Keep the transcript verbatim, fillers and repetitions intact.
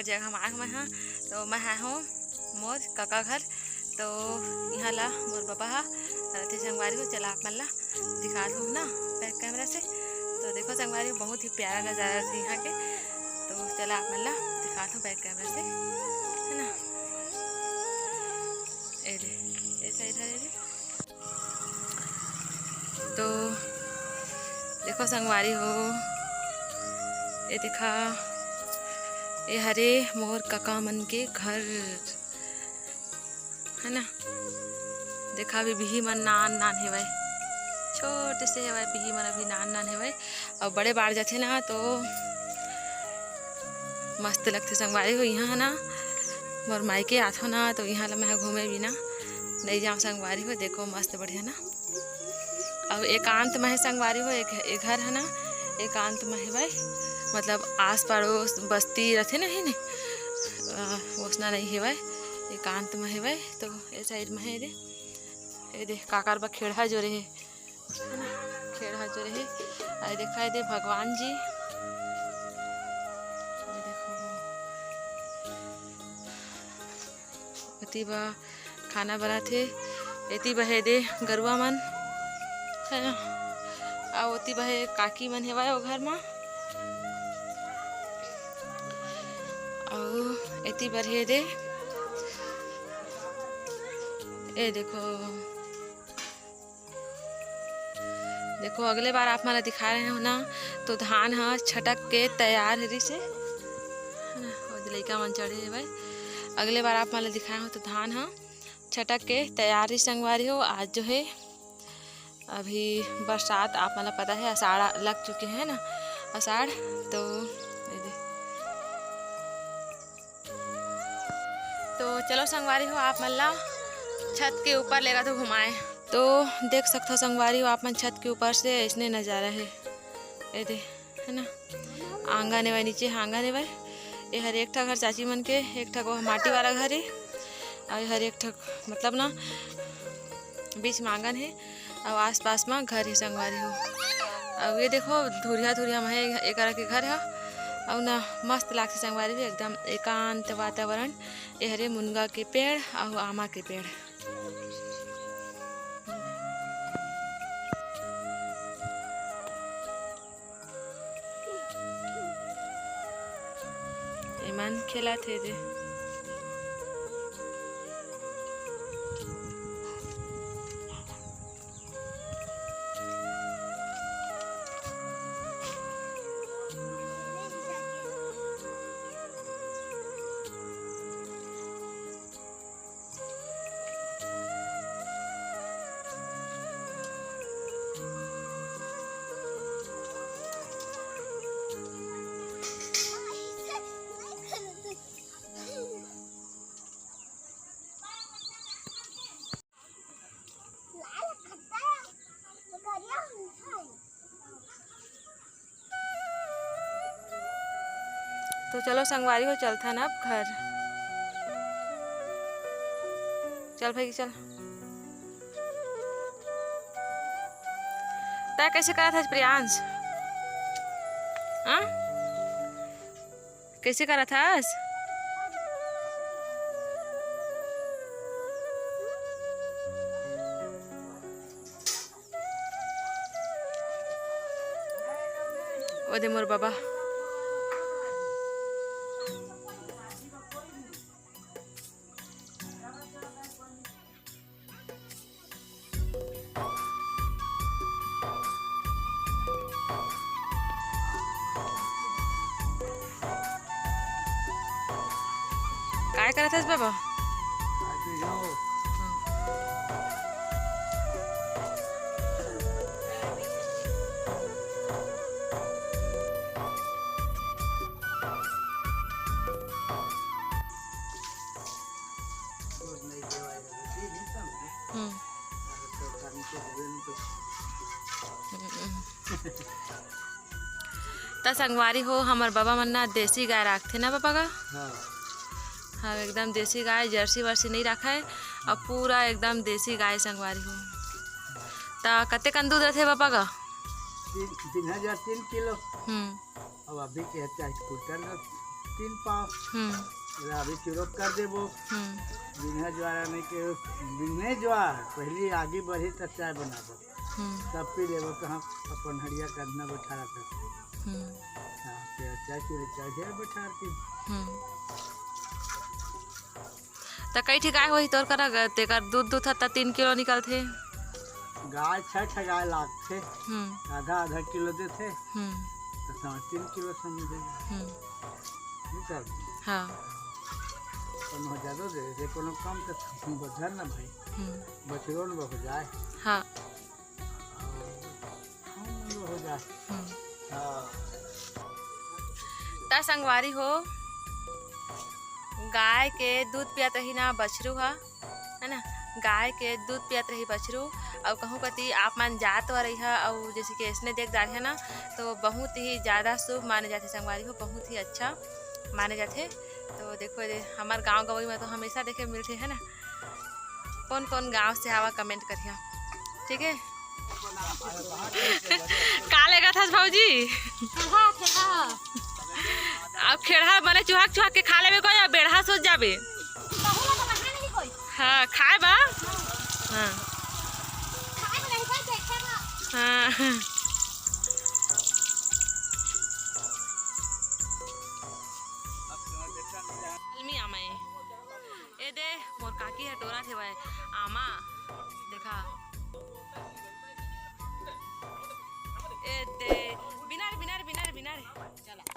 जगह म आए हंव मैं ह, तो मैं आए हंव मोर कका घर। तो इहाँ ला मोर बबा ह रथे संगवारी हो। चला आप मन ला दिखात हंव ना back camera से। तो देखो संगवारी हो, बहुत ही प्यारा नजारा रथे इहाँ के। तो चला आप मन ला दिखात हंव back camera से, है ना। ए दे, ए side हरे दे। तो देखो संगवारी हो, ये देखा, ये हरे मोर कका मन के घर, है ना। देखा, अभी बिही मन नान नान हेवय, छोटे से हेवय, बिही मन अभी नान नान हेवय। अउ बड़े बाढ़ जाथे ना, तो मस्त लगथे संगवारी हो। इहाँ ना मोर मायके आथव ना, तो इहाँ ला मैं ह घूमे बिना नइ जांव संगवारी हो। देखो, मस्त बढ़िया ना, अउ एकांत म हे संगवारी हो। एक, ए घर ह ना एकांत म हेवय, मतलब आस पड़ोस बस्ती रथे ना, ही ने, अ, ओसना नइ हेवय, एकांत म हेवय। तो ए side म हे दे, ए दे काकर बा खेड़हा जोरे हे, है ना, खेड़हा जोरे हे। अउ देखा, ए दे भगवान जी, अउ देखो, ओती बा खाना बनात हे, एती बा हे दे गरुवा मन, है ना, अउ ओती बा हे काकी मन हेवय ओ घर म, अउ एती बर हे दे, ए देखो। देखो, अगले बार आप मन ला दिखाए रहे हो ना, तो धान ह छटक के तैयार हे रिसे, है ना, ओ दे लइका मन चढ़े हेवय। अगले बार आप मन ला दिखाए हो, तो धान ह छटक के तैयार रिसे संगवारी हो। आज जो है, अभी बरसात, आप मन ला पता है, आषाढ़ लग चुके हैं ना, आषाढ़। तो ये दे, तो चलो संगवारी हो, आप मन ला छत के ऊपर लेगा तो घुमाए। तो देख सकथो संगवारी हो, आप मन छत के ऊपर से ऐसने नजारा है, ए दे, है ना, आंगन एवं नीचे आंगन एवं। ये हर एक ठक घर चाची मन के, एक ठक वो माटी वाला घर है, और ये हर एक ठक मतलब ना बीच में आंगन है। अउ आसपास म घर हे संगवारी हो। अउ ये देखो, धुरिया धुरिया म हे एकरा के घर ह। अउ ना मस्त लागथे संगवारी हो, एकदम एकांत वातावरण। ए हरे मुनगा के पेड़ अउ आमा के पेड़। एमन खेलत हे दे। तो चलो संगवारी हो, चलथन अब घर। चल भाई, चल। तै कैसे करत हस प्रियांश? हाँ? कैसे करत हस? ओ दे मोर बाबा। काय करत हस बाबा? हम्म। त संगवारी हो, हमर बाबा मन ना देसी गाय राखथे ना बाबा का? हाँ। हाँ, एकदम देसी गाय, जर्सी वर्सी नहीं राखय, अउ पूरा एकदम देसी गाय संगवारी हो। त कतेकन दूध रथे बाबा का? तीन, तीन हजार तीन किलो। हम्म। अब अभी के चार कुंटल रथे। तीन पाव। हम्म। अभी चुरुक कर देबो। हम्म। बिन्हे ज्वार आने के, बिन्हे ज्वार पहली आगी बढ़ी त चाय बनाबो। हम्म। तब पी लेबो, कहाँ अपन हड़िया करना बैठा रहता। हम्म। हाँ, ते चाय पी ले, चाय घेर बैठा रहती। हम्म। त कई ठे गाय होही तोर करा ग-, तेकर दूध दूध ह त तीन किलो निकलथे। गाय छह ठे गाय लागथे। हम्म। आधा आधा किलो देथे। हम्म। त समझ तीन किलो समझ जाए। हम्म। निकल। हाँ। कोनो ज्यादा दे दे, कोनो कम त बधर ना भाई। हम्म। बछरो न हो जाए। हाँ। हम लोग हो जाए। हम्म। हाँ। त संगवारी हो, गाय के दूध पियत रही ना बछरू ह, है ना, गाय के दूध पियत रही बछरू। अउ कहूँ कती आप मन जात व रही ह, अउ जैसे कि ऐसने देख डारे ह ना, तो बहुत ही ज्यादा शुभ माने जाथे संगवारी हो, बहुत ही अच्छा माने जाथे। तो देखो रे, हमार गाँव गंवई में तो हमेशा देखे मिलथे, है ना। कौन कौन गांव से आवा, कमेंट करिया, ठीक है। का लेगा था भौजी? खेड़हा, खेड़हा। अब खेड़हा बने चुहक चुहक के खा लेबे कोई, अब बेड़हा सोच जाबे। बहू लोग तो कहाँ नहीं कोई। हाँ, खाए बा। हाँ। खाए में नहीं कोई देखे बा। हाँ। कलमी आमा ए। ए दे, मोर काकी ह टोरा थे भाई। आमा, देखा। ए दे, बिनर, बिनर, बिनर, बिनर।